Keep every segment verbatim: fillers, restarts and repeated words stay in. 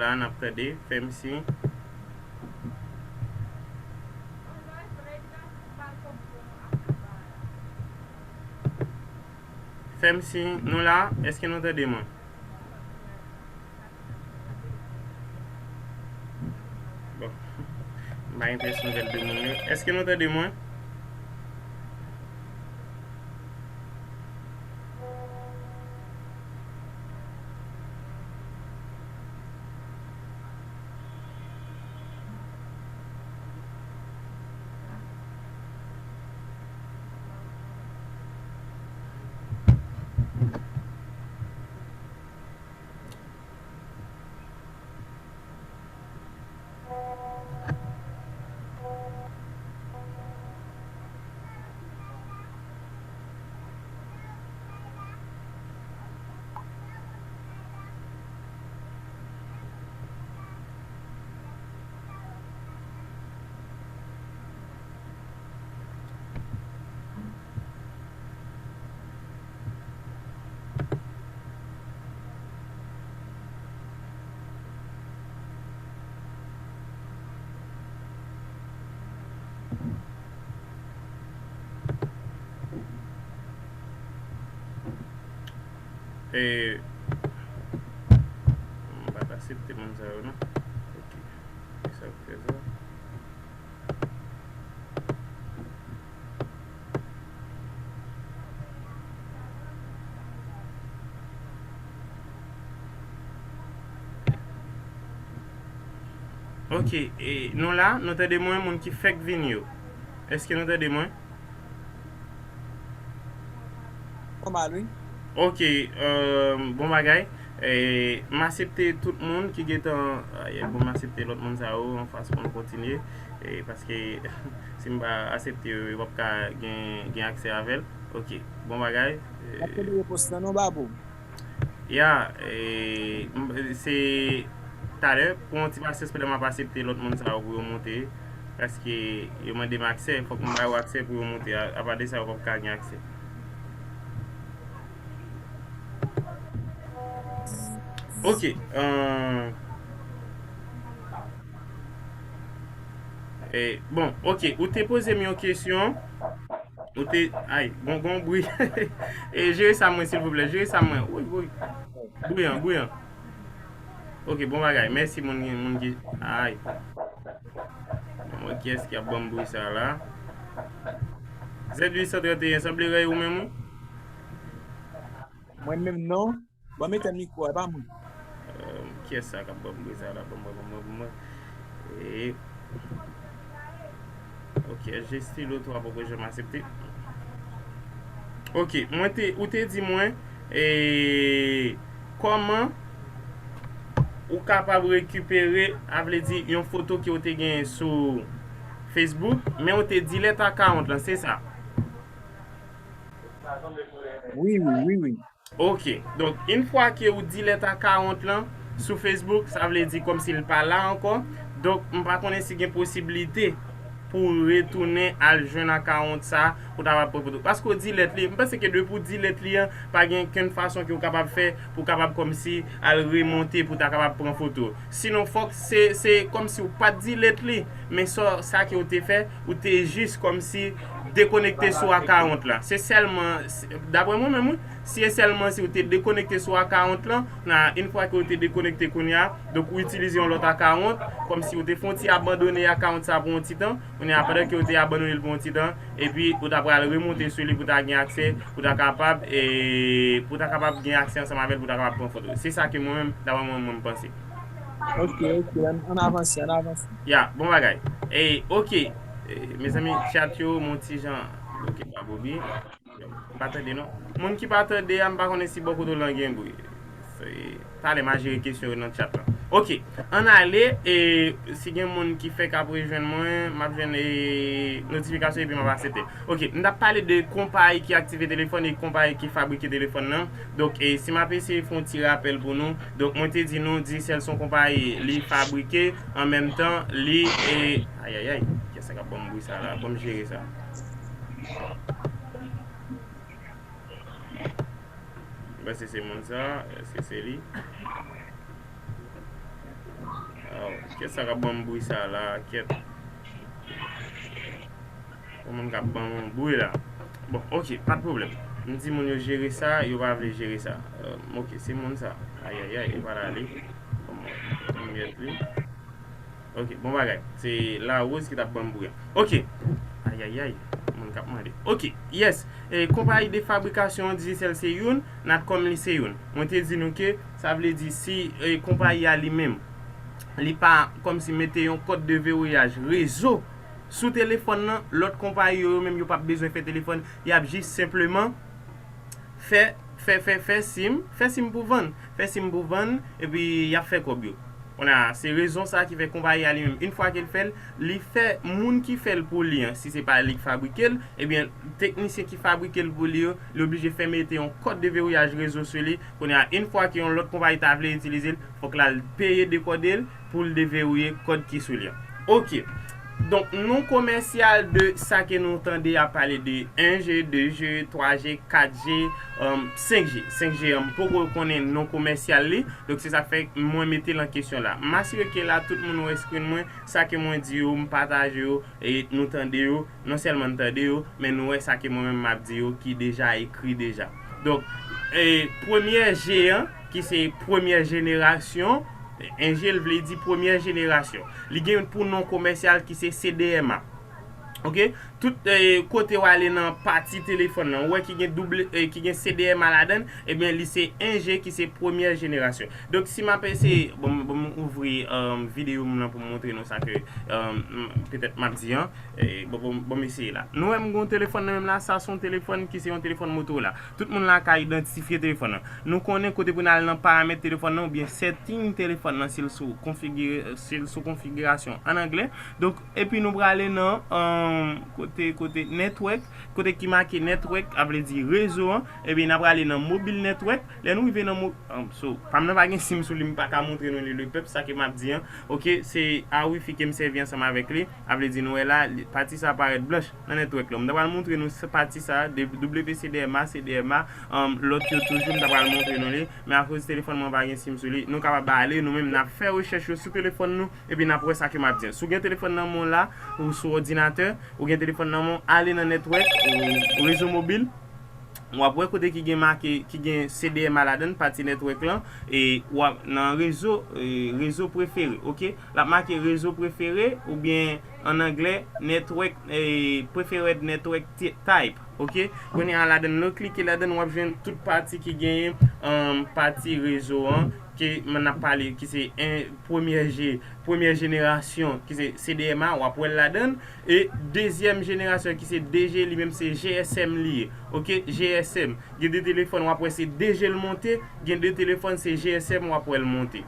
la, n ap tande, fè m siy. Fè m siy, nou la, èske nou tande mwen? Bon. M pa gen pyès nouvèl de moun yo. Èske nou tande mwen? E, m pa t aksepte moun sa yo, non. Ok. Kisa k fè sa? Ok, e, nou la, nou tande mwen, moun ki fèk vini yo. Èske nou tande mwen? Nòmal, wi. Ok, euh, bon bagay. E, m aksepte tout moun ki gentan, ay, bon, m aksepte lòt moun sa yo anfas pou n kontinye. E, paske si m pa aksepte yo, yo p ap ka gen, gen aksè avè l. Ok, bon bagay. E, ap tande repons lan non, Babou. Ya, e, m, se talè, pran yon ti pasyans pandan m ap aksepte lòt moun sa yo pou yo monte, paske yo mande m aksè, fòk m ba yo aksè pou yo monte, a, apa de sa yo p ap ka gen aksè. Ok, euh, e, bon, ok, ou te poze m yon kesyon. Ou te, ay, gon, gon bri. E, jere sa mwen, silvouplè. Jere sa mwen. Woy, woy. Bri an, bri an. Ok, bon bagay. Mèsi, moun, moun ki, ay. Bon, kiyès ki ap ban m bri sa la? Z uit san trannteyen, sanble rèy ou menm, wi? Mwen menm, non. Bon, mete mikwo a, e pa mwen. Euh, kiyès sa k ap ban m bri sa la? Ban mwen, ban mwen, ban mwen. E, ok, S G Stylo twa poko janm aksepte. Ok, mwen te, ou te di mwen, e, kòman ou kapab rekipere, a vle di, yon foto ke ou te genyen sou Facebook, men ou te delete account lan, se sa? Wi, wi, wi, wi. Ok. Donk, yon fwa ke ou delete account lan sou Facebook, sa vle di kòmsi l pa la ankò. Donk, m pa konnen si gen posiblite pou w retounen al jwenn account sa pou ta va pran foto. Paske w delete li, m panse ke depi w delete li an, pa gen kenn fason ke w kapab fè pou w kapab kòmsi al remonte pou ta kapab pran foto. Sinon, fòk se, se kòmsi w pa t delete li, men sa, sa ke w te fè, ou te jis kòmsi dekonekte sou account la. Se sèlman, se, daprè mwen menm, wi, si e sèlman si ou te dekonekte sou account lan, nan, yon fwa ke ou te dekonekte kounye a, donk ou itilize yon lòt account, kòmsi ou te fè yon ti abandone account sa pou yon ti tan, kounye a, pandan ke ou te abandone l pou yon ti tan, epi ou ta pral remonte sou li pou ta gen aksè, pou ta kapab, e, pou ta kapab gen aksè ansanm avè l, pou ta kapab pran foto. Se sa ke mwen menm, daprè mwen, mwen, m panse. Ok, ok, ann, ann avanse, ann avanse. Ya, bon bagay. E, ok. E, mezanmi, chat yo, mon ti jan. Ok, pa bobi. M pa tande, non. Moun ki pa tande a, m pa konnen si bò kote w lan gen bri. Se, talè m a jere kesyon yo nan chat lan. Ok, ann ale, e, si gen moun ki fèk ap rejwenn mwen, m ap jwenn, e, notifikasyon epi m ap aksepte. Ok, m t ap pale de konpayi ki aktive telefòn e konpayi ki fabrike telefòn nan. Donk, e, si m ap eseye fè yon ti rapèl pou nou, donk, mwen te di nou, Digicel se yon konpayi, li fabrike, an menm tan, li, e, ayayay, kiyès sa k ap ban m bri sa la? Ban m jere sa. M panse se moun sa, èske se li? Kèt sa k ap ban m bri sa la, kèt. Yon moun k ap ban m yon bri la. Bon, ok, pa t pwoblèm. M di moun yo jere sa, yo pa vle jere sa. Euh, ok, se moun sa. Ayayay, li pral ale. Ban m wè. M mèt li. Ok, bon bagay. Se Larose ki t ap ban m bri a. Ok. Ayayay. Moun k ap mande. Ok, yes. E, konpayi de fabrikasyon Digicel se youn, Natcom li se youn. Mwen te di nou ke sa vle di si e, konpayi a li menm, li pa kòmsi mete yon kòd de vewouyaj rezo sou telefòn nan, lòt konpayi yo, yo menm yo p ap bezwen fè telefòn, y ap jis senpleman fè fè fè fè sim, fè sim pou vann, fè sim pou vann, epi y ap fè kòb yo. Kounye a, se rezon sa ki fè konpayi a li menm, yon fwa ke l fè l, li fè moun ki fè l pou li an, si se pa li k fabrike l, ebyen, teknisyen ki fabrike l pou li yo, li oblije fè mete yon kòd de vewouyaj rezo sou li. Kounye a, yon fwa ke yon lòt konpayi ta vle itilize l, fòk l al peye dekòde l pou l deverouye kòd ki sou li an. Ok. Donk, non komèsyal de sa ke nou tande a pale de en G, de G, twa G, kat G, um, senk G. Senk G an, m poko konnen non komèsyal li. Donk, se sa k fè mwen mete l an kesyon la. M asire ke la, tout moun wè screen mwen, sa ke mwen di yo, m pataje yo, e nou tande yo, non sèlman n tande yo, men nou wè sa ke mwen menm m ap di yo, ki deja ekri deja. Donk, e, premyè G an, ki se premyè jenerasyon, en G l vle di premyè jenerasyon. Li gen pou non komèsyal ki se C D M A. Ok? Tout e, kote w ale nan pati telefòn nan, ou wè ki gen double, e, ki gen C D M A ladan l, ebyen, li se en G ki se premyè jenerasyon. Donk, si m ap eseye, bon, bon, m ouvri um, videyo m nan pou m montre nou sa ke um, petèt m ap di an. E, bon, bon, bon, m eseye la. Nou wè m gen yon telefòn nan menm la, sa se yon telefòn ki se yon telefòn Motorola. Tout moun la ka idantifye telefòn nan. Nou konnen kote pou n al nan paramèt telefòn nan oubyen setting telefòn nan si l sou konfigire, si l sou konfigirasyon an anglè. Donk, epi nou prale nan um, kote, kote network, kote ki make network, a vle di rezo an, epi n ap prale nan mobile network. Lè nou rive nan mo, um, so, pa m nan pa gen sim sou li, m pa ka montre nou li le pèp, sa ke m ap di an. Ok, se a wifi ke m sèvi ansanm avèk li. A vle di nou wè la, li- pati sa parèt blanch nan network la. M ta pral montre nou se pati sa, de- W C D M A, C D M A, um, lòt yo toujou, m ta pral montre nou li. Men akoz telefòn mwen pa gen sim sou li, nou kapab ale, nou menm n ap fè rechèch yo sou telefòn nou, epi n ap wè sa ke m ap di an. Si w gen telefòn nan men w la, ou sou òdinatè, ou gen telefòn nan men w, ale nan network, ou rezo mobil, w ap wè kote ki gen make, ki gen C D M A ladan l, pati network lan, e w ap nan rezo, e, rezo prefere, ok? L ap make rezo prefere, oubyen an anglè, network, e, preferred network ti- type, ok? Kounye a ladan l, nou klike ladan l, w ap jwenn tout pati ki genyen, um, pati rezo an, ke m ap pale, ki se en, premyè G, premyè jenerasyon, ki se C D M A, w ap wè l ladan l. E dezyèm jenerasyon ki se de G, li menm se G S M li ye. Ok, G S M. Gen de telefòn w ap wè se de G l monte, gen de telefòn se G S M w ap wè l monte.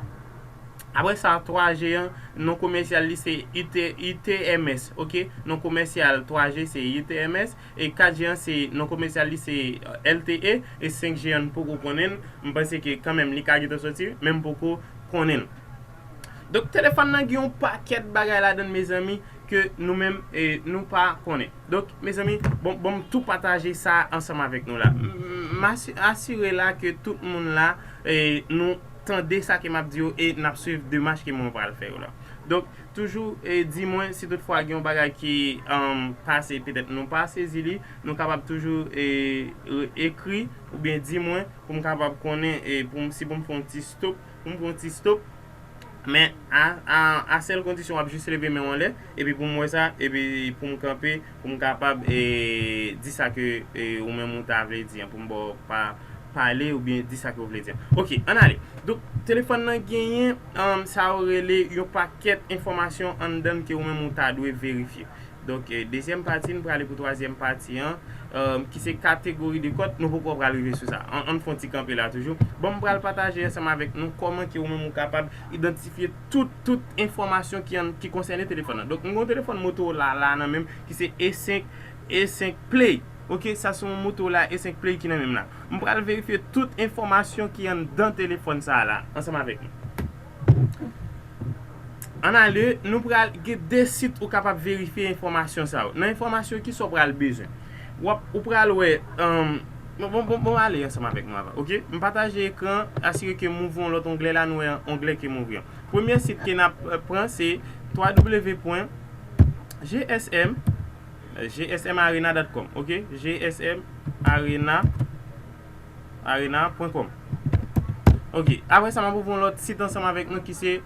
Apre sa, twa G an, non komèsyal li se U T, U T M S, ok? Non komèsyal twa G se U T M S, e kat G an se non komèsyal li se L T E, e senk G an n poko konnen l. M panse ke kanmenm li ka gentan soti, men m poko konnen l. Donk, telefòn nan gen yon pakèt bagay ladan l, mezanmi, ke nou menm, e, nou pa konnen. Donk, mezanmi, bon, bon, m tou pataje sa ansanm avèk nou la. M, m asi- asire la ke tout moun la, e, nou tande sa ke m ap di yo e n ap swiv demach ke mwen pral fè yo la. Donk, toujou, e, di mwen si toutfwa gen yon bagay ki, um, pase, petèt nou pa sezi li, nou kapab toujou, e, re- ekri oubyen di mwen pou m kapab konnen, e, pou m, si pou m fè yon ti stop, pou m fè yon ti stop. Men a, a, a sèl kondisyon w ap jis leve men w anlè, epi pou m wè sa, epi pou m kanpe, pou m kapab, e, di sa ke, e, ou menm ou ta vle di an, pou m ba w pa, pale oubyen di sa ke w vle di an. Ok, ann ale. Donk, telefòn nan genyen, um, sa yo rele yon pakèt enfòmasyon anndan l ke ou menm ou ta dwe verifye. Donk, e, dezyèm pati, n prale pou twazyèm pati an, um, ki se kategori de kòd. Nou poko pral rive sou sa. Ann, ann fè yon ti kanpe la toujou. Bon, m pral pataje ansanm avèk nou kòman ke ou menm ou kapab idantifye tout, tout enfòmasyon ki an, ki konsène telefòn nan. Donk, m gen yon telefòn Motorola la nan men m ki se E senk, E senk Play. Ok, sa se yon Motorola E senk Play ki nan men m la. M pral verifye tout enfòmasyon ki anndan telefòn sa a la, ansanm avèk nou. Ann ale, nou pral gen de sit ou kapab verifye enfòmasyon sa yo. Nan enfòmasyon, kisa w pral bezwen? W ap, ou pral wè, um, Bon, bon, bon, bon, ale ansanm avèk nou avan, oke? M pataje ekran, asire ke m ouvri yon lòt onglè la, nou wè onglè ke m ouvri an. Premye sit ke n ap, eh, pran, se w w w pwen G S M, eh, G S M arena dot com, oke? G S M arena, arena pwen com. Oke, apre sa, m ap ouvri yon lòt sit ansanm avèk nou ki se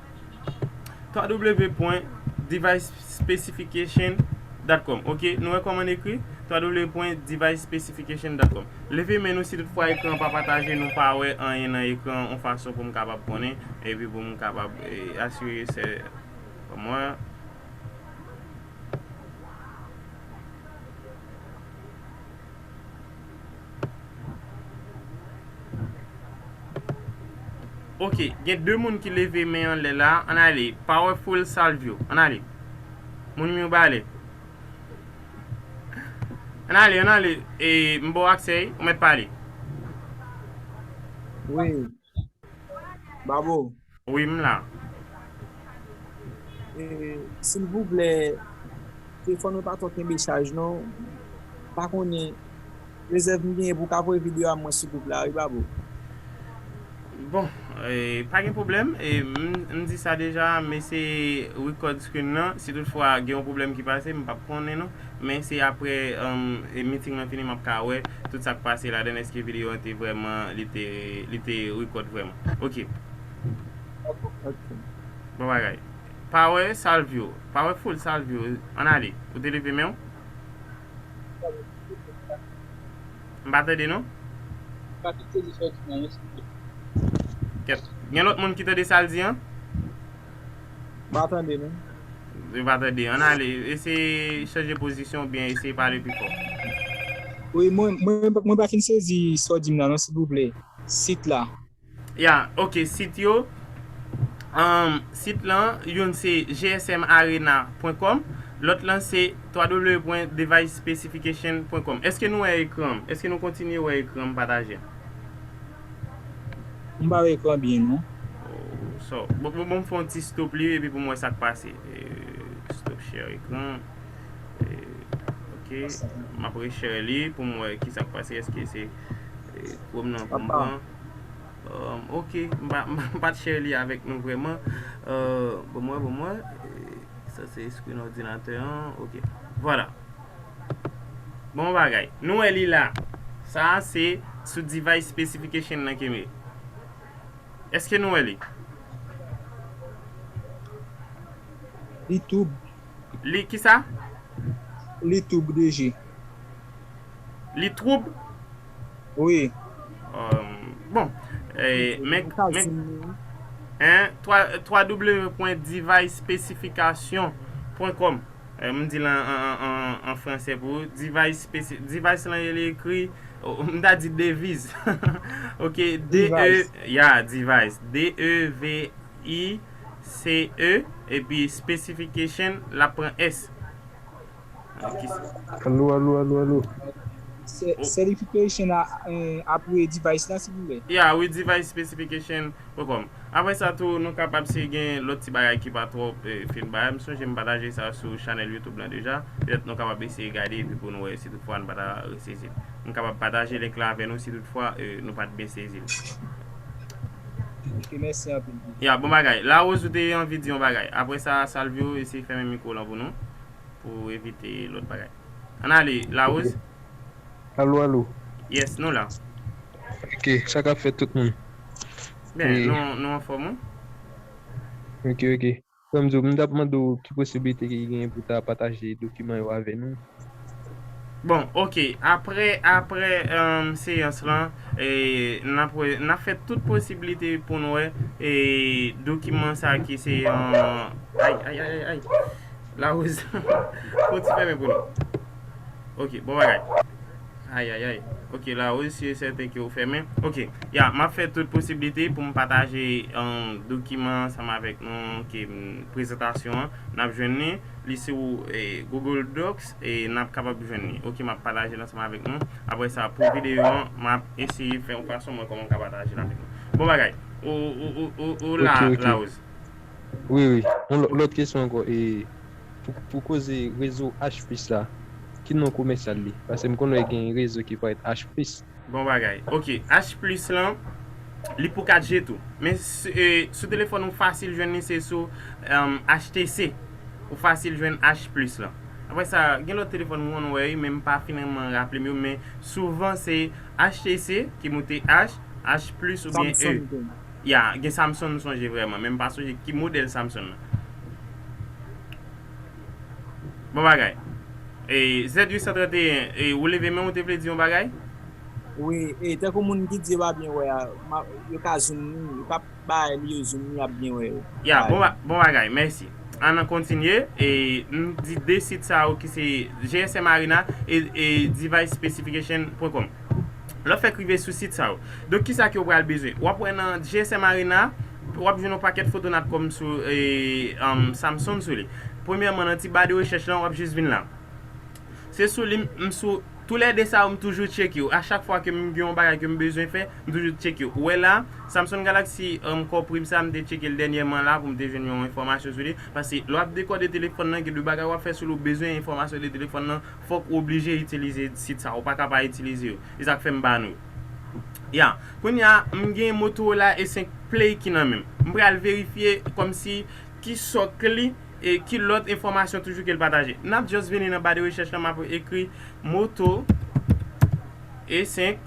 w w w pwen device specification dot com. Oke, nou wè kòman n ekri? w w w pwen device specification dot com. Leve men nou si toutfwa ekran an pa pataje, nou pa wè anyen nan ekran an, yon fason pou m kapab konnen, epi pou m kapab, eh, asire se mwen. Oke, gen de moun ki leve men anlè la. Ann ale. Powerful Salvio. Ann ale. Moun m yo ba ale. Ann ale, ann ale. E, m ba w aksè, ou mèt pale. Wi. Babo. Wi, m la. E, silvouplè, telefòn mwen pa twò kenbe chaj non. M pa konnen rezèv m genyen pou w ka voye videyo a mwen sou gwoup la, wi, Babo. Bon, eh, pa gen pwoblèm. Eh, m, m di sa deja, m eseye record screen nan. Si toutfwa gen yon pwoblèm ki pase, m p ap konnen non. Men se apre, um, eh, meeting nan fini, m ap ka wè tout sa k pase ladan, èske videyo an te vrèman, li te, li te record vrèman. Oke. Ok. Bon bagay. Power Salvio. Powerful Salvio. Ann ale. Ou te leve men w? M pa tande non. Pa kite li sòti nan yon sou. Kèt. Gen lòt moun ki tande sa l di an? M pa tande non. Yo pa tande. Ann ale. Eseye chanje pozisyon oubyen eseye pale pi fò. Wi, mwen, mwen, mwen pa fin sezi sa w di m nan non, silvouplè. Sit la. Ya, ok, sit yo. Um, sit lan, youn se G S M arena pwen com, lòt lan se w w w pwen device specification pwen com. Èske nou wè ekran m? Èske nou kontinye wè ekran m pataje? M pa wè ekran byen non. Oh, so, bon, bon, bon, m fè yon ti stop li epi pou m wè sa k pase. Eh, stop share ekran. Eh, ok, m ap re-share li pou m wè ki sa k pase. Èske se, eh, Chrome nan pou m pran? Um, ok, m pa, m pa t share li avèk nou vrèman. Euh, bon, mwen, bon, mwen, eh, sa se screen òdinatè an. Ok, vwala. Bon bagay. Nou wè li la. Sa a se sou device specification nan ke m ye. Èske nou wè li? Li twoub. Li kisa? Li twoub, D G. Li twoub? Wi. Um, bon, eh, men, men, hein, w w w pwen device specification pwen com. Eh, m di l an, an, an, an, an fransè pou ou. Device spesi-, device lan, li ekri, oh, m ta di deviz. Ok, D E, Device. Ya, device. D E V I C E, epi specification, l ap pran S. Ok. Alo, alo, alo, alo. Se- Certification a, eh, apre device la, silvouplè. Ya, wi, device specification pwen com. Apre sa tou, nou kapab si gen lòt ti bagay ki pa twòp, eh, fin bay. M sonje m pataje sa sou chanèl YouTube lan deja. Petèt nou kapab eseye gade epi pou nou wè si toutfwa nou pa ta resezi l. M kapab pataje link la avè nou si toutfwa, eh, nou pa t byen sezi l. Ok, mèsi anpil. Ya, bon bagay. Larose, ou te anvi di yon bagay. Apre sa, Salvio, eseye fèmen mikwo lan pou nou, pou evite lòt bagay. Ann ale, Larose. Alo, alo. Yes, nou la. Ok, sa k ap fèt tout moun? Byen, Wi. Nou, nou anfòm, wi. Ok, ok. Frè m di w, m t ap mande w ki posiblite ki genyen pou w ta pataje dokiman yo avè nou. Bon, ok. Apre, apre, um, seyans lan, e, n ap wè, n ap fè tout posiblite pou n wè, e, dokiman sa ki se, um, ay, ay, ay, ay, ay. Larose. Fò ti fèmen pou nou. Ok, bon bagay. Ay, ay, ay. Ok, Larose, si e sèten ke ou fèmen. Ok, ya, m ap fè tout posiblite pou m pataje, um, dokiman ansanm avèk nou, ke, um, prezantasyon an, n ap jwenn li. Li sou, eh, Google Docs e n ap kapab jwenn li. Ok, m ap pataje l ansanm avèk nou. Apre sa, pou videyo an, m ap eseye fè yon fason mwen kòman m ka pataje l avèk nou. Bon bagay. Ou, ou, ou, ou, ou la, Ok, ok. Larose. Wi, wi. Yon lò- lòt kesyon ankò. E pou, pou koze rezo H plus la, ki non komèsyal li? Paske m konnen gen rezo ki parèt H plus. Bon bagay. Ok, H plus lan, li pou kat G tou. Men s- e, sou telefòn ou fasil jwenn li, se sou um, H T C. Ou fasil jwenn H plus lan. Apre sa, gen lòt telefòn mwen wè, men m pa finalman raple m yo, men souvan se H T C ki moute H, H plus oubyen E. Ya, gen Samsung m sonje vrèman, men m pa sonje ki modèl Samsung nan. Bon bagay. E, Z uit san tranteyen, e, ou leve men w, ou te vle di yon bagay? Wi, e tankou moun ki di yo pa byen wè a, ma- yo ka zoom li, yo ka bay li yo zoom li, y ap byen wè yo. Ya, bon, ba- bon bagay, mèsi. Ann kontinye, e m di de sit sa yo ki se G S M Arena e, e device specification point com. Lè w fèk rive sou sit sa yo. Donk, kisa ke w pral bezwen? W ap wè nan G S M Arena, w ap jwenn yon pakèt foto Natcom sou e, um, Samsung sou li. Premyèman, nan ti ba de rechèch lan, w ap jis vin la. Se sou li m sou toulède sa yo, m toujou tcheke yo. A chak fwa ke m gen yon bagay ke m bezwen fè, m toujou tcheke yo. Ou wè la, Samsung Galaxy um, Core Prime sa, m te tcheke l dènyèman la pou m te jwenn yon enfòmasyon sou li. Paske lè w ap dekòde telefòn nan, gen de bagay w ap fè sou li, ou bezwen enfòmasyon de telefòn nan, fòk ou oblije itilize sit sa, ou pa ka pa itilize yo. E sa k fè m ban nou. Ya, kounye a, m gen Motorola E senk Play ki nan men m. M pral verifye kòmsi ki sòk li e ki lòt enfòmasyon toujou ke l pataje. N ap just vini nan ba de rechèch lan, m ap ekri Moto E senk.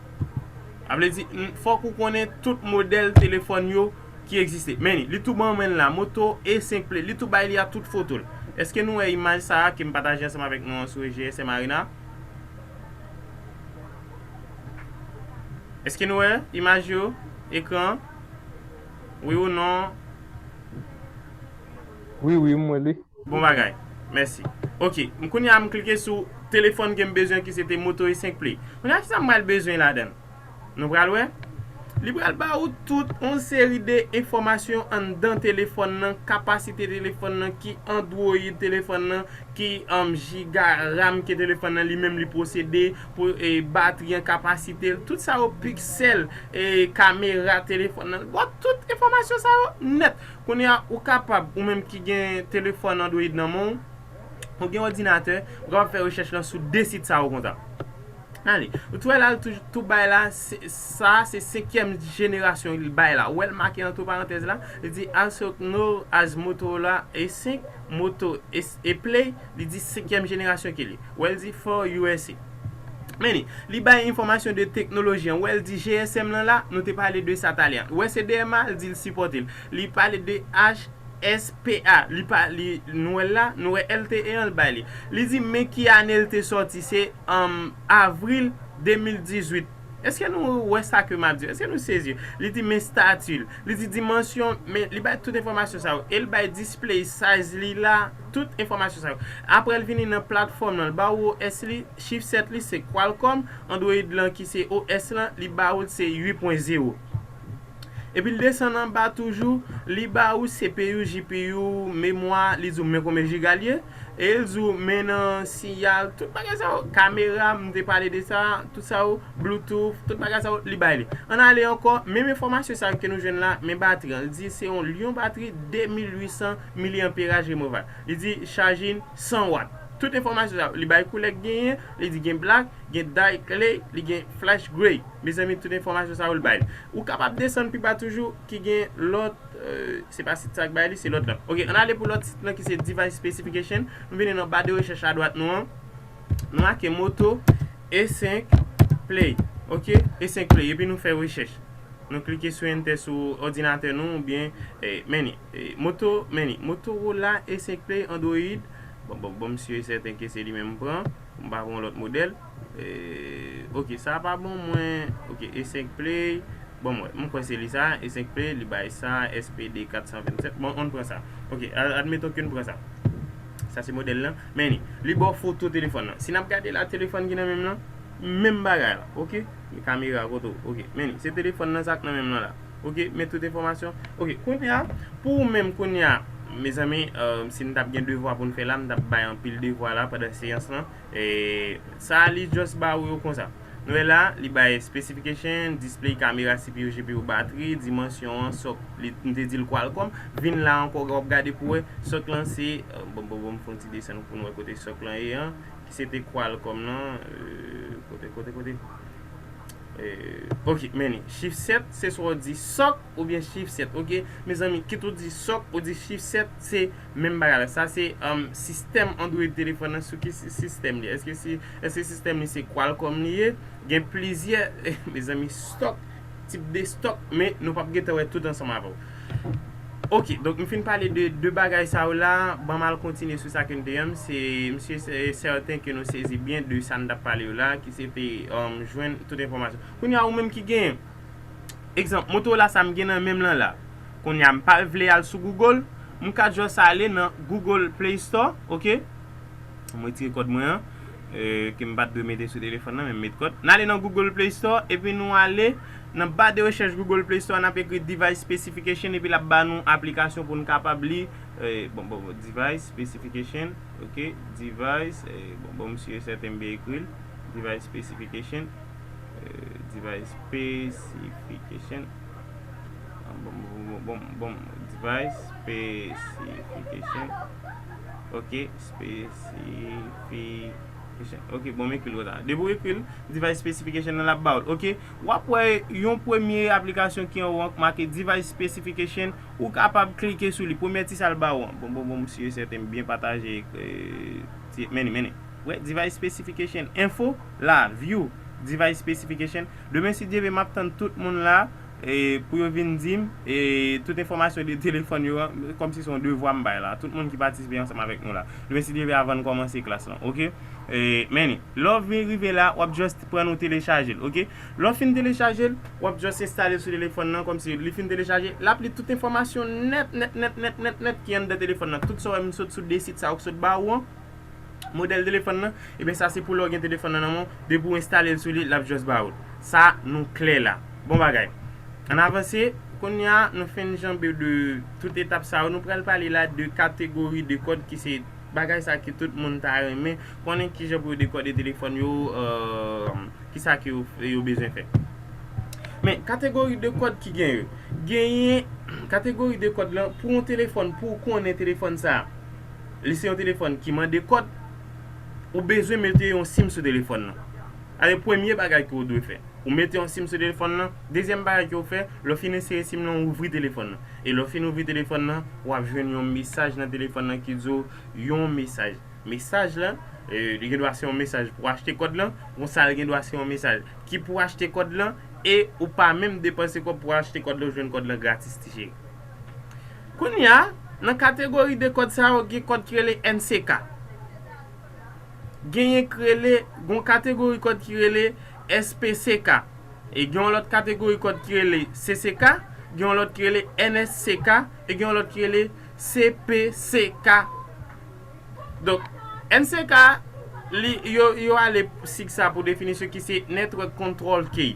Sa vle di, n- fòk ou konnen tout modèl telefòn yo ki egziste. Men li, li tou ban mwen la, Moto E senk Play. Li tou bay li a tout foto l. Èske nou wè imaj sa a ke m pataje ansanm avèk nou an sou G S M Arena? Èske nou wè imaj yo? Ekran? Wi ou non? Wi, wi, m wè li. Bon bagay. Mèsi. Ok, m kounye a m klike sou telefòn ke m bezwen ki se te Moto E senk Play. Kounye a kisa m pral bezwen ladan l? Nou pral wè. Li pral ba ou tout yon seri de enfòmasyon anndan telefòn nan, kapasite telefòn nan, ki Android telefòn nan, ki um, giga RAM ke telefòn nan li menm li posede, pou e, batri an, kapasite l, tout sa yo, piksèl, e kamera telefòn nan. Bon, tout enfòmasyon sa yo nèt. Kounye a, ou kapab, ou menm ki gen telefòn Android nan men w, ou gen òdinatè, ou kapab fè rechèch lan sou de sit sa yo konsa. Ale, ou tou wè la, l tou, tou bay la, se- sa se senkyèm jenerasyon li bay la. Ou wè l make antre parantèz la, li di also known as Motorola E senk, Moto E, E Play, li di senkyèm jenerasyon ke li. Ou wè l di for U S A. Men li, li bay enfòmasyon de teknoloji an. Ou wè l di G S M lan la, nou te pale de sa talè a. Ou wè C D M A, li di l sipòte l. Li pale de H S P A, li pa, li, nou wè l la, nou wè L T E an, l bay li. Li di, men ki ane l te sòti, se, um, avril de mil dizuit. Èske nou wè sa ke m ap di? Èske nou sezi? Li di, men stati l. Li di, dimansyon, men li bay tout enfòmasyon sa yo. E l bay display size li la, tout enfòmasyon sa yo. Apre, l vini nan platfòm nan, l ba ou O S li, chipset li, se Qualcomm, Android lan ki se O S lan, li ba ou l se uit pwen zewo. Epi l desann anba toujou, li ba ou C P U, G P U, memwa, li di w men konbyen jiga l ye, e l di w men nan siyal, tout bagay sa yo, kamera, m te pale de sa, tout sa yo, Bluetooth, tout bagay sa yo, li bay li. Ann ale ankò, menm enfòmasyon sa yo ke nou jwenn la, men batri an, li di se yon Lion batri de mil uit san milyanperaj removal. Li di charging san watt. Tout enfòmasyon sa yo, li bay koulè k genyen, li di gen black, gen dark clay, li gen flash gray. Mezanmi, tout enfòmasyon sa yo l bay. Ou kapab desann pi ba toujou ki gen lòt, euh, se pa sit sa k bay li, se lòt lan. Ok, ann ale pou lòt sit lan ki se device specification. Nou vini nan ba de rechèch adwat nou an. Nou make Moto E senk Play. Ok, E senk Play. Epi nou fè rechèch. Nou klike sou enter sou òdinatè nou oubyen, eh, men li, eh, Moto, men li, Motorola E senk Play Android. Bon, bon, bon, m si e sèten ke se li menm m pran. M pa pran lòt modèl. Eh, ok, sa pa bon mwen. Ok, E senk Play. Bon, mwen, m kwè se li sa, E senk Play, li bay sa, S P D kat san vennsèt. Bon, ann pran sa. Ok, a- admeton ke n pran sa. Sa se modèl lan. Men li, li ba w foto telefòn nan. Si n ap gade la, telefòn ki nan men m lan, menm bagay la. Ok? Kamera, kote w? Ok. Men li, se telefòn nan sa k nan men m lan la. Ok, men tout enfòmasyon. Ok, kounye a, pou ou menm kounye a, mezanmi, euh, si n t ap gen devwa pou n fè la, m t ap bay anpil devwa la pandan seyans lan. E sa a, li just ba ou yo konsa. Nou wè la, li bay specification, display, kamera, C P U, G P U, batri, dimansyon an, sòk, li, m te di l Qualcomm. Vin la ankò, w ap gade pou wè, sòk lan se, euh, bon, bon, bon, m fè yon ti desann pou nou wè kote sòk lan ye an, ki se te Qualcomm nan, euh, kote, kote, kote. Eh, ok, men li. Chif sèt, se swa w di sòk oubyen chif sèt, ok? Mezanmi, kit ou di sòk ou di chif sèt, se menm bagay la. Sa se, um, sistèm Android telefòn nan, sou ki si-, sistèm li. Èske si, èske sistèm li se Qualcomm li ye? Gen plizyè, mezanmi, stòk, tip de stòk, men nou p ap gentan wè tout ansanm avè w. Ok, donk m fin pale de de bagay sa yo la, ban m al kontinye sou sa ke n te ye. Se, m si e sèten ke nou sezi byen de sa n t ap pale yo la, ki se te, um, jwenn tout enfòmasyon. Kounye a ou menm ki genyen, egzanp, moto la sa m gen nan men m lan la. Kounye a m pa vle al sou Google, m ka just ale nan Google Play Store, ok? M retire kòd mwen an, eh, ke m pa t dwe mete sou telefòn nan, men m met kòd. N ale nan Google Play Store, epi nou ale nan ba de rechèch Google Play Store, n ap ekri device specification, epi l ap ba nou aplikasyon pou n kapab li, eh, bon, bon, bon, device specification, ok, device, eh, bon, bon, m si e sèten m byen ekri l, device specification, eh, device specification, ah, bon, bon, bon, bon, bon, device specification, ok, specification. Ok, bon, m ekri l konsa. Depi w ekri l, device specification nan l ap ba w l. Ok, w ap wè yon premye aplikasyon ki anwo an k make device specification. Ou kapab klike sou li. Premye ti sa l ba w an. Bon, bon, bon, m si e sèten m byen pataje, eh, ti, men li, men li. Wè, device specification info, la, view, device specification. Demen, si Dye vle, m ap tann tout moun la, e, pou yo vin di m, e, tout enfòmasyon de telefòn yo an, kòmsi se yon devwa m bay la. Tout moun ki patisipe ansanm avèk nou la. Demen, si Dye vle, avan n kòmanse klas lan, ok? E, men li, lè w vin rive la, w ap just pran nou telechaje l, ok? Lè w fin telechaje l, w ap just enstale l sou telefòn nan, kòmsi li fin telechaje, l ap li tout enfòmasyon nèt, nèt, nèt, nèt, nèt, nèt ki anndan telefòn nan. Tout sa w wè m sot sou de sit sa yo k sot ba ou an, modèl telefòn nan, ebyen sa se pou lè w gen telefòn nan nan men w, depi w enstale l sou li, l ap just ba ou l. Sa, nou klè la. Bon bagay. Ann avanse, kounye a, nou fin janbe de tout etap sa yo, nou pral pale la de kategori de kòd ki se bagay sa ke tout moun ta renmen konnen kijan pou yo dekòde telefòn yo, euh, kisa ke yo, yo bezwen fè. Men, kategori de kòd ki genyen. Genyen kategori de kòd lan pou yon telefòn, pou w konnen telefòn sa a, li se yon telefòn ki mande kòd, ou bezwen mete yon sim sou telefòn nan. Ale, premye bagay ke w dwe fè, ou mete yon sim sou telefòn nan. Dezyèm bagay ke w fè, lè w fin ensere sim nan, ou ouvri telefòn nan. E lè w fin ouvri telefòn nan, w ap jwenn yon mesaj nan telefòn nan ki di w yon mesaj. Mesaj lan, e, li gen dwa se yon mesaj pou achte kòd lan, konsa li gen dwa se yon mesaj ki pou achte kòd lan, e ou pa menm depanse kòb pou achte kòd lan, ou jwenn kòd lan gratis, ti cheri. Kounye a, nan kategori de kòd sa yo, gen kòd ki rele N C K. Genyen ki rele, gon kategori kòd ki rele S P C K. E gen yon lòt kategori kòd ki rele C C K, gen yon lòt ki rele N S C K, e gen yon lòt ki rele C P C K. Donk, N C K, li, yo, yo ale sig sa pou definisyon ki se Network Control Key.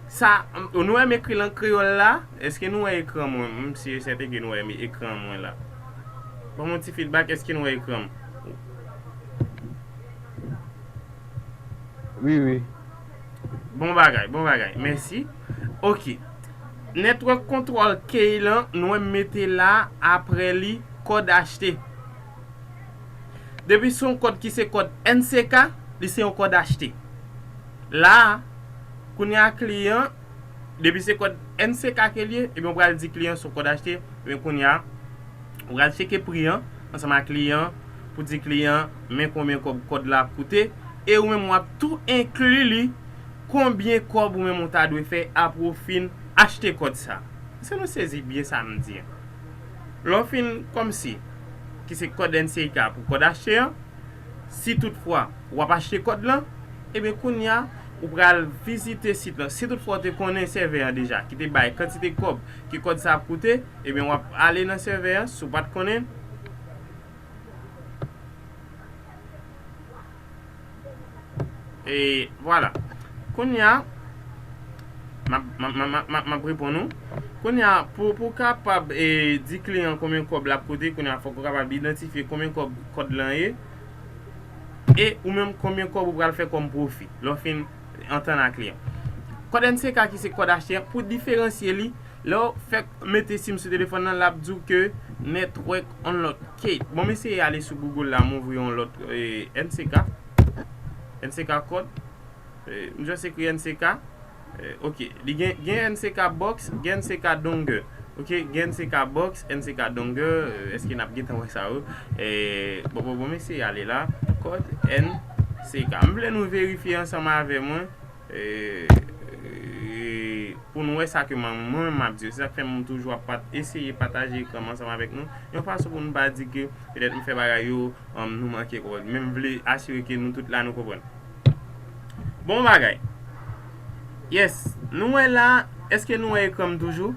Sa, nou wè m ekri l an kreyòl la? Èske nou wè ekran mwen? M si e sèten ke nou wè ekran mwen la. Ban m yon ti feedback, èske nou wè ekran m? Wi, wi. Bon bagay, bon bagay. Mèsi. Ok. Network Control Key lan, nou wè m mete la, aprè li, kòd achte. Depi se yon kòd ki se kòd N C K, li se yon kòd achte. La a, kounye a kliyan, depi se kòd N C K ke l ye, ebyen, w pral di kliyan se yon kòd achte, ebyen, kounye a, w pral tcheke pri an ansanm ak kliyan an pou di kliyan an men konbyen kòb kòd la ap koute, e ou menm w ap tou enkli li konbyen kòb ou menm ou ta dwe fè apre w fin achte kòd sa. Èske nou sezi byen sa m di an? Lè w fin kòmsi, ki se kòd N C K pou kòd achte an, si toutfwa w ap achte kòd lan, ebyen kounye a, ou pral vizite sit lan. Si toutfwa w te konnen sèvè an deja, ki te bay kantite kòb ke kòd sa ap koute, ebyen w ap ale nan sèvè an, si w pa t konnen. E vwala. Kounye a, m ap, m ap, m ap, m ap, m ap, m ap reponn ou. Kounye a, pou, pou w kapab, e, di kliyan konbyen kòb l ap koute, kounye a, fòk ou kapab idantifye konbyen kòb kòd lan ye e ou menm konbyen kòb ou pral fè kòm pwofi lè w fin antann ak li an. Kòd N C K ki se kòd achte an, pou diferansye li, lè w fèk mete sim sou telefòn nan, l ap di w ke network unlock key. Bon, m eseye ale sou Google la, m ouvri yon lòt, e, N C K. N C K kòd. E, m just ekri N C K. Eh, ok, li gen, gen N C K box, gen N C K dongle. Ok, gen N C K box, N C K dongle, eh, èske n ap gentan wè sa yo? Eh, bon, bon, bon, mesye, ale la. Kòd N C K. M vle nou verifye ansanm avè mwen. Eh, eh, pou nou wè sa ke mwen, mwen, m ap di. Se sa k fè m toujou ap pat-, eseye pataje ekran m ansanm avèk nou. Yon fason pou nou pa di ke petèt m fè bagay yo, um, nou manke konprann. Men m vle asire ke nou tout la nou konprann. Bon bagay. Yes. Nou wè la, èske nou wè ekran m toujou?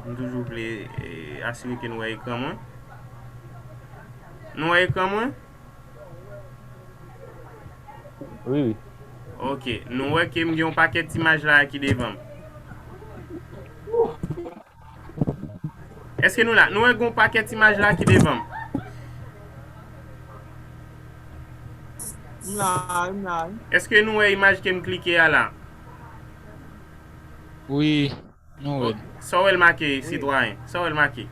M toujou vle, eh, asire ke nou wè ekran mwen. Nou wè ekran mwen? Wi, wi. Ok, nou wè ke m gen yon pakèt imaj la ki devan m. Èske nou la? Nou wè gen yon pakèt imaj la ki devan m. M la, m la. Èske nou wè imaj ke m klike a la? Wi, nou wè. Sa w wè l make, sitwayen? Sa w wè l make?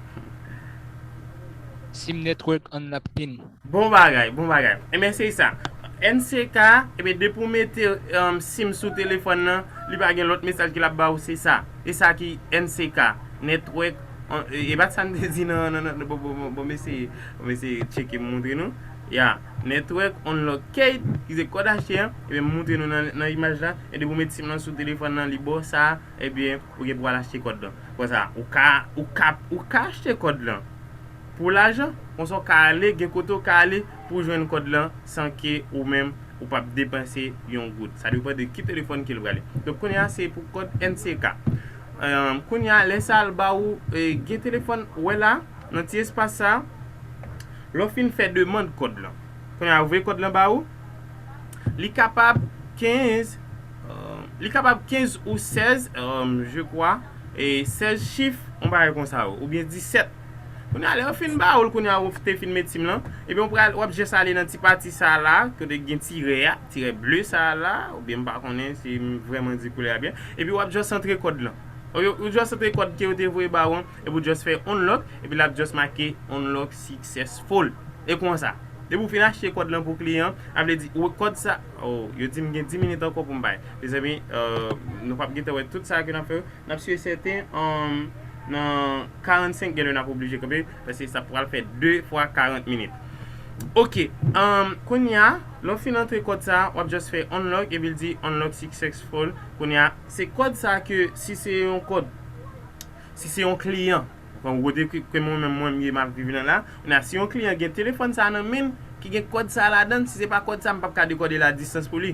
Sim Network Unlock Pin. Bon bagay, bon bagay. Ebyen, se sa. N C K, ebyen, depi w mete, um, sim sou telefòn nan, li pa gen lòt mesaj ke l ap ba w, se sa. E sa ki N C K, Network, e, e pa sa m te di nan, nan, nan, bon, bon, bon, bon, m eseye, bon, m eseye tcheke m montre nou. Ya, Network Unlock Key, ki se kòd achte an, ebyen, m montre nou nan, nan imaj la, e depi w met sim nan sou telefòn nan, li ba w sa, ebyen, ou gen pou al achte kòd lan. Konsa, ou ka, ou ka, ou ka achte kòd lan pou lajan, konsa w ka ale, gen kote w ka ale pou w jwenn kòd lan san ke ou menm ou p ap depanse yon goud. Sa depann de ki telefòn ke l prale. Donk, kounye a, se pou kòd N C K. Ahn, kounye a, lè sa l ba ou, e, gen telefòn, ou wè la, nan ti espas sa, lè w fin fè demann kòd lan. Kounye a, ou voye kòd lan ba ou, li kapab kenz, euh, li kapab kenz ou sèz, euh, je crois, e sèz chif, yon bagay konsa, oubyen disèt. Kounye a, lè yo fin ba ou l, kounye a, ou te fin met sim lan, ebyen, ou pral, w ap jis ale nan ti pati sa la, kote gen tirè a, tirè ble sa la, oubyen m pa konnen si m vrèman di koulè a byen, epi w ap jis antre kòd lan. Ou, ou jis antre kòd ke yo te voye ba ou an, epi w jis fè unlock, epi l ap jis make unlock successful. E konsa. Depi w fin achte kòd lan pou kliyan, sa vle di, ou, kòd sa, oh, yo di m gen dis minit ankò pou m bay. Mezanmi, euh, nou p ap gentan wè tout sa ke n ap fè yo. N ap si e sèten, um, nan karannsenk, genlè n ap oblije kanpe, paske sa pral fè de fwa karant minit. Ok, um, kounye a, lè w fin antre kòd sa, w ap jis fè unlock, epi l di unlock successful. Kounye a, se kòd sa ke, si se yon kòd, si se yon kliyan, Bon, kote ke, ke mwen menm, mwen, m ye, m ap viv nan la. Kounye a, si yon kliyan gen telefòn sa nan men l, ki gen kòd sa ladan l, si se pa kòd sa, m p ap ka dekòde l a distans pou li.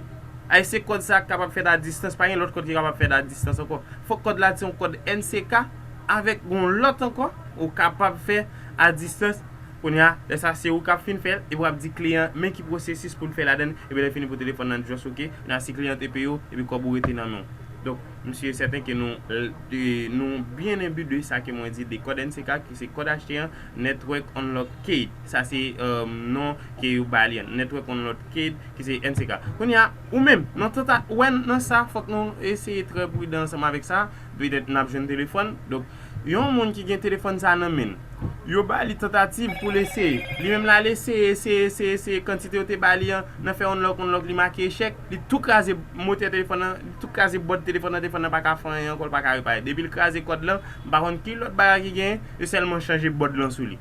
Ay, se kòd sa k kapab fèt a distans, pa gen lòt kòd ki kapab fèt a distans ankò. Fòk kòd la se yon kòd N C K avèk yon lòt ankò, ou kapab fè a distans. Kounye a, lè sa, se ou k ap fin fè l, epi w ap di kliyan, men ki pwosesis pou l fè ladan l, epi lè fini pou telefòn nan just ok. Kounye a, si kliyan te peye w, epi kòb ou rete nan men w. Donk, m si e sèten ke nou, e, nou byen enbi de sa ke mwen di, de kòd N C K, ki se kòd achte an, Network Unlock Key. Sa se, e, non ke yo ba li an, Network Unlock Key, ki se N C K. Kounye a, ou menm, nan tanta-, ou wè nan sa, fòk nou eseye trè pridan ansanm avèk sa. Petèt n ap jwenn telefòn. Donk, yon moun ki gen telefòn sa nan men l, yo ba li tantativ pou l eseye. Li menm la, l eseye, eseye, eseye, eseye. Kantite yo te ba li an, nan fè unlock, unlock, li make echèk. Li tou kraze motè telefòn nan, li tou kraze bòd telefòn nan, telefòn nan pa ka fè anyen ankò, l pa ka repare. Depi l kraze kòd lan, m pa konn ki lòt bagay ki genyen, yo sèlman chanje bòd lan sou li.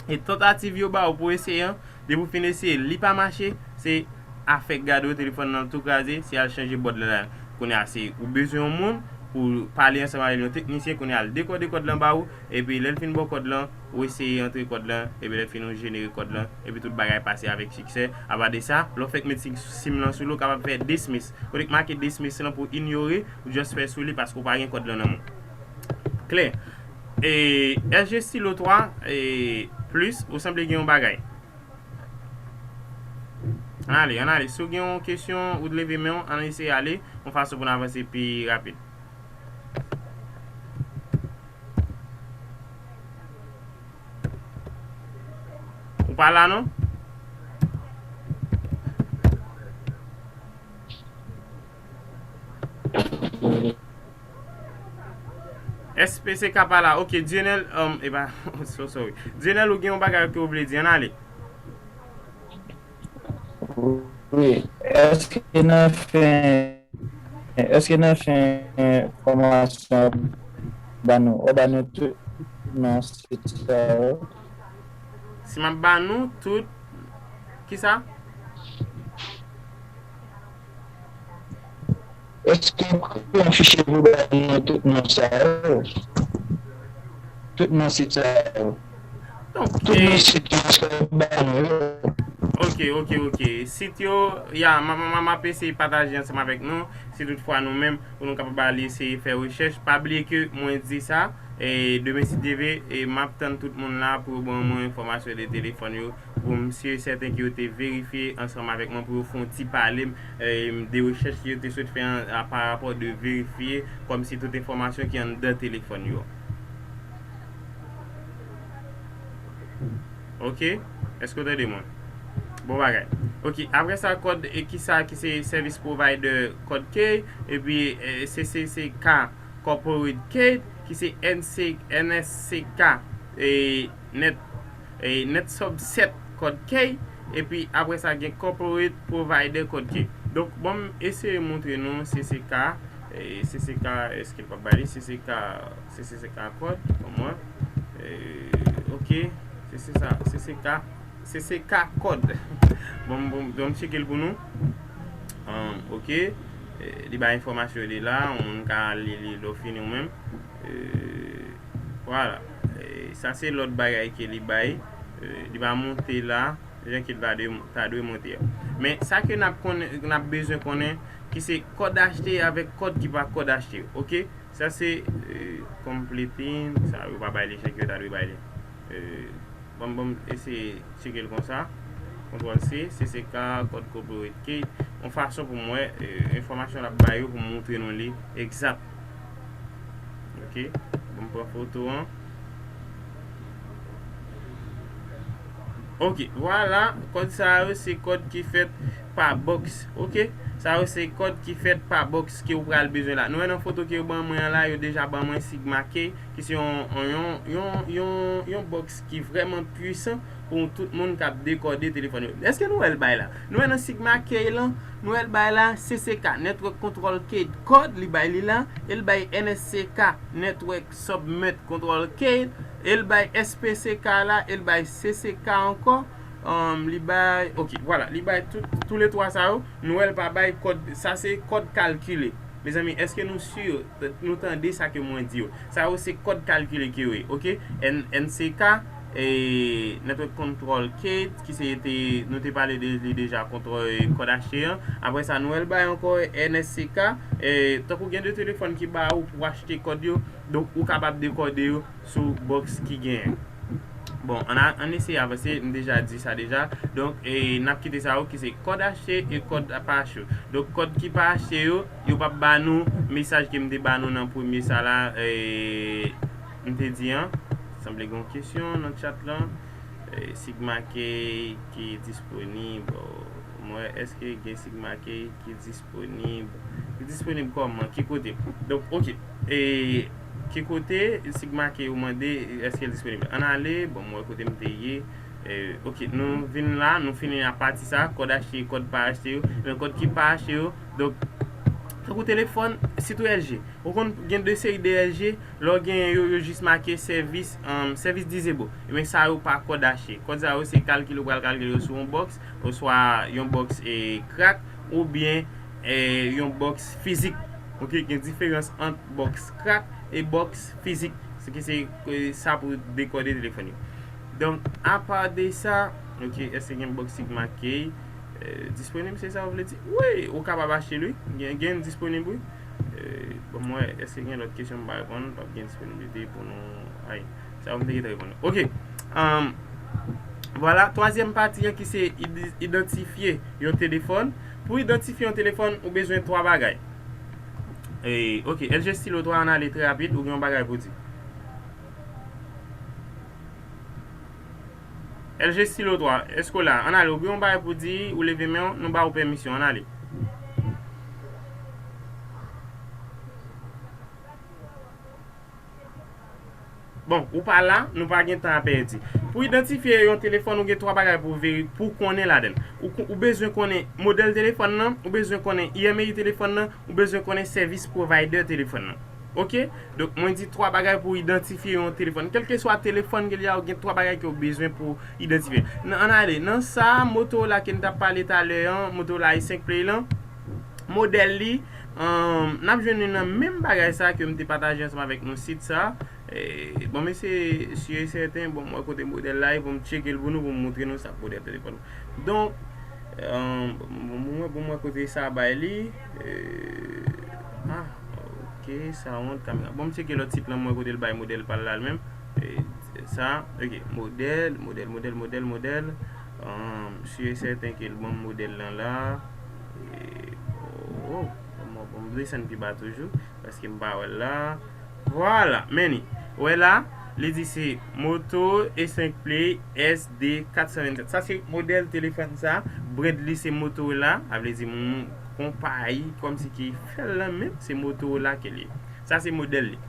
E tantativ yo ba ou pou eseye an, depi w fin eseye l, li pa mache, se afè gade w, telefòn nan tou kraze, se al chanje bòd lan la. Kounye a, se ou bezwen yon moun pou pale ansanm avè l, yon teknisyen, kounye a, l dekòde kòd lan ba ou, epi lè l fin ba w kòd lan, ou eseye antre kòd lan, epi lè l fin ou jenere kòd lan, epi tout bagay pase avèk siksè. Apa de sa, lè w fèk met sim, sim lan sou li, ou kapab fè dismiss. Kote k make dismiss lan pou inyore, ou just fè sou li paske w pa gen kòd lan nan men w. Klè. E S G Stylo twa, e plis, ou sanble gen yon bagay. Ann ale, ann ale. Si w gen yon kesyon, ou leve men w, ann eseye ale, yon fason pou n avanse pi rapid. Ou pa la, non? S P C K pa la. Ok, Dionel, um, e pa, so sorry. Dionel, ou gen yon bagay ke w vle di, ann ale. Wi, èske nan fen Èske nan fen fòmasyon w ap ba nou, w ap ba nou tout non sit sa yo? Si m ap ba nou tout, kisa? Èske w kreye yon fichye pou ba nou tout non sa yo? Tout non sit sa yo. Donk, tout non sit yo, èske w ap ba nou yo? Ok, ok, ok. Sit yo, ya, m ap eseye pataje ansanm avèk nou. Si toutfwa nou menm, pou nou kapab ale eseye fè rechèch. Pa bliye ke mwen di sa, e demen si Dye vle, e m ap tann tout moun la pou yo ban mwen enfòmasyon de telefòn yo, pou m si e sèten ke yo te verifye ansanm avèk mwen, pou yo fè yon ti pale m, e, de rechèch ke yo te sot fè an, a, pa rapò de verifye kòmsi tout enfòmasyon ki anndan telefòn yo. Ok? Èske w tande mwen? Bon bagay. Ok, apre sa, kòd, e, kisa ki se service provider kòd key, epi, e, C C C K corporate key, ki se N C, N S C K, e, net, e, net subset kòd key, epi apre sa, gen corporate provider kòd key. Donk, bon, m eseye montre nou C C K, e, C C K, èske l p ap bay li? C C K, C C C K kòd, ban mwen. E, ok, C C K, C C K, C C K kòd. Bon, bon, bon, m tcheke l pou nou. Ahn, ok. E, li bay enfòmasyon yo de la, yon moun ka li li lè w fini ou menm. E, vwala. E, sa se lòt bagay ke li bay. E, li pa monte la, jan ke l ta dwe, ta dwe monte a. Men sa ke n ap konnen, n ap bezwen konnen, ki se kòd achte avèk kòd ki pa kòd achte, ok? Sa se, e, completing, sa yo pa bay li jan ke yo ta dwe bay li. E, bon, bon, eseye tcheke l konsa. Kontwòl C, C C K, kòd corporate key. Yon fason pou m wè, e, enfòmasyon l ap bay yo pou m montre nou li egzat. Ok, bon, m pran foto an. Ok, vwala, kòd sa yo se kòd ki fèt pa bòks, ok? Sa yo se kòd ki fèt pa bòks ke w pral bezwen la. Nou wè nan foto ke yo ban mwen an la, yo deja ban mwen Sigma Key, ki se yon, yon, yon, yon, yon, yon bòks ki vrèman pwisan pou tout moun k ap dekòde telefòn yo. Èske nou wè l bay la? Nou wè nan Sigma Key lan, nou wè l bay la C C K, Network Control Key kòd, li bay li la, e l bay N S C K, Network Subnet Control Key, e l bay S P C K la, e l bay C C K ankò, um, li bay, ok, vwala, li bay tout, toulètwa sa yo, nou wè l pa bay kòd, sa se kòd kalkile. Mezanmi, èske nou si, nou tande sa ke mwen di yo? Sa yo se kòd kalkile ke yo ye, ok? N, N C K, e, Network Control Key, ki se te, nou te pale de li deja, kontwòl, e, kòd achte an. Apre sa, nou wè l bay ankò N S C K, e, tankou gen de telefòn ki ba ou pou achte kòd yo, donk ou kapab dekòde yo sou bòks ki genyen. Bon, ann a, ann eseye avanse, m deja di sa deja. Donk, e, n ap kite sa yo ki se kòd achte e kòd pa achte. Donk, kòd ki pa achte yo, yo p ap ba nou mesaj ke m te ba nou nan premye sa la, e, m te di an. Sanble gen yon kesyon nan chat lan. E, Sigma Key ki disponib. Mwen, èske gen Sigma Key ki disponib? Li disponib kòman? Ki kote? Donk, ok. E ki kote Sigma Key ou mande, èske l disponib? Ann ale, bon, m wè kote m te ye. E, ok, nou vin la, nou fini a pati sa, kòd achte, kòd pa achte yo. Men kòd ki pa achte yo, donk, tankou telefòn, sitou L G. Ou konn gen de seri de L G, lè w genyen yo, yo jis make sèvis, um, sèvis disable. Ebyen, sa yo pa kòd achte. Kòd sa yo, se kalkile ou pral kalkile yo sou yon bòks, oswa yon bòks, e, krak, oubyen, e, yon bòks fizik. Ok, gen diferans ant bòks krak e bòks fizik. Se ki se, e, sa pou dekòde telefòn yo. Donk, apa de sa, ok, èske gen bòks Sigma Key, e, disponib, se sa w vle di? Wi, ou kapab achte l, wi. Gen, gen disponib, wi. E, bon, mwen, èske gen lòt kesyon m pa reponn? P ap gen disponiblite pou nou. Ay, sa yo m te gentan reponn. Ok. Um, vwala, twazyèm pati an ki se id-, idantifye yon telefòn. Pou idantifye yon telefòn, ou bezwen twa bagay. E, ok, L G Stylo twa, ann ale trè rapid, ou gen yon bagay pou di. L G Stylo twa, èske w la? Ann ale, ou gen yon bagay pou di, ou leve men w, nou ba ou pèmisyon, ann ale. Bon, ou pa la, nou pa gen tan a pèdi. Pou idantifye yon telefòn, ou gen twa bagay pou veri, pou konnen ladan l. Ou, ou bezwen konnen modèl telefòn nan, ou bezwen konnen I M E I telefòn nan, ou bezwen konnen service provider telefòn nan. Ok? Donk, mwen di twa bagay pou idantifye yon telefòn. Kèlkeswa telefòn ke li a, ou gen twa bagay ke ou bezwen pou idantifye. Nan, ann ale, nan sa, Motorola ke n t ap pale talè an, Motorola E senk Play lan, modèl li, um, n ap jwenn li nan menm bagay sa ke m te pataje ansanm avèk nou sit sa. E, bon, mesye, si e sèten, bon, mwen kote modèl la, e pou m tcheke l pou nou, pou m montre nou sa k modèl telefòn. Donk, um, bon, mwen, bon, mwen kote sa bay li. E, ah, ok, sa wont kamera. Bon, m tcheke lòt sit lan, mwen kote l bay modèl pa l la l menm. E, sa, ok, modèl, modèl, modèl, modèl, modèl. Um, si e sèten ke l ban m modèl lan la. E, oh, oh, bon, bon, m desann pi ba toujou, paske m pa wè l la. Vwala, men li. Ou wè la, li di se Moto E senk Play S D kat san vennsèt. Sa se modèl telefòn sa. Brand li se Motorola. Sa vle di moun konpayi kòmsi ki fè l lan menm, se Motorola ke li ye. Sa se modèl li.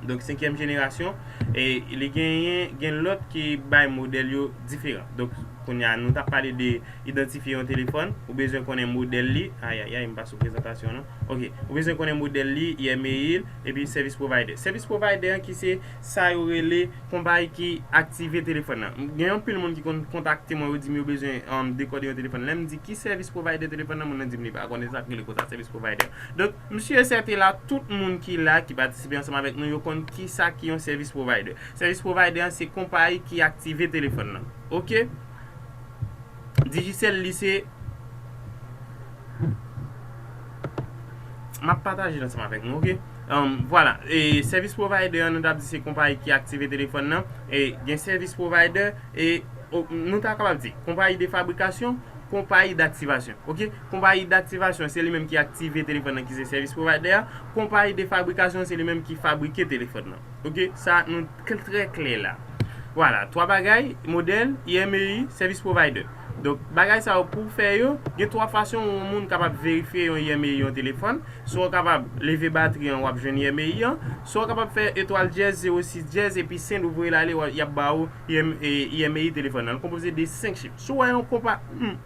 Donk, senkyèm jenerasyon. E li genyen, gen lòt ki bay modèl yo diferan. Donk, kounye a, nou t ap pale de idantifye yon telefòn, ou bezwen konnen modèl li. Ayayay, m pa sou prezantasyon non. Ok, ou bezwen konnen modèl li, I M E I l, epi service provider. Service provider an ki se sa yo rele konpayi ki aktive telefòn nan. Gen anpil moun ki konn kontakte mwen, yo di m yo bezwen, um, dekòde yon telefòn. Lè m di ki service provider telefòn nan, moun nan di m li pa konnen sa k rele konsa, service provider. Donk, m si e sèten la, tout moun ki la, ki patisipe ansanm avèk nou, yo konn ki sa ki yon service provider. Service provider an se konpayi ki aktive telefòn nan. Ok? Digicel li se, m ap pataje l ansanm avèk nou, ok? Um, vwala. E service provider an, nou t ap di se konpayi ki aktive telefòn nan. E gen service provider, e o, nou ta kapab di konpayi de fabrikasyon, konpayi daktivasyon. Ok? Konpayi daktivasyon, se li menm ki aktive telefòn nan, ki se service provider a. Konpayi de fabrikasyon, se li menm ki fabrike telefòn nan. Ok? Sa, nou trè klè la. Vwala, twa bagay, modèl, I M E I, service provider. Donk, bagay sa yo pou w fè yo, gen twa fason yon moun kapab verifye yon I M E I yon telefòn. Swa w kapab leve batri an, w ap jwenn I M E I an. Swa w kapab fè etwal dyèz zewo sis dyèz epi send ou voye l ale, w a, y ap ba ou I M, e, I M E I telefòn nan. L konpoze de senk chif. Si w wè yon konpa, hmm,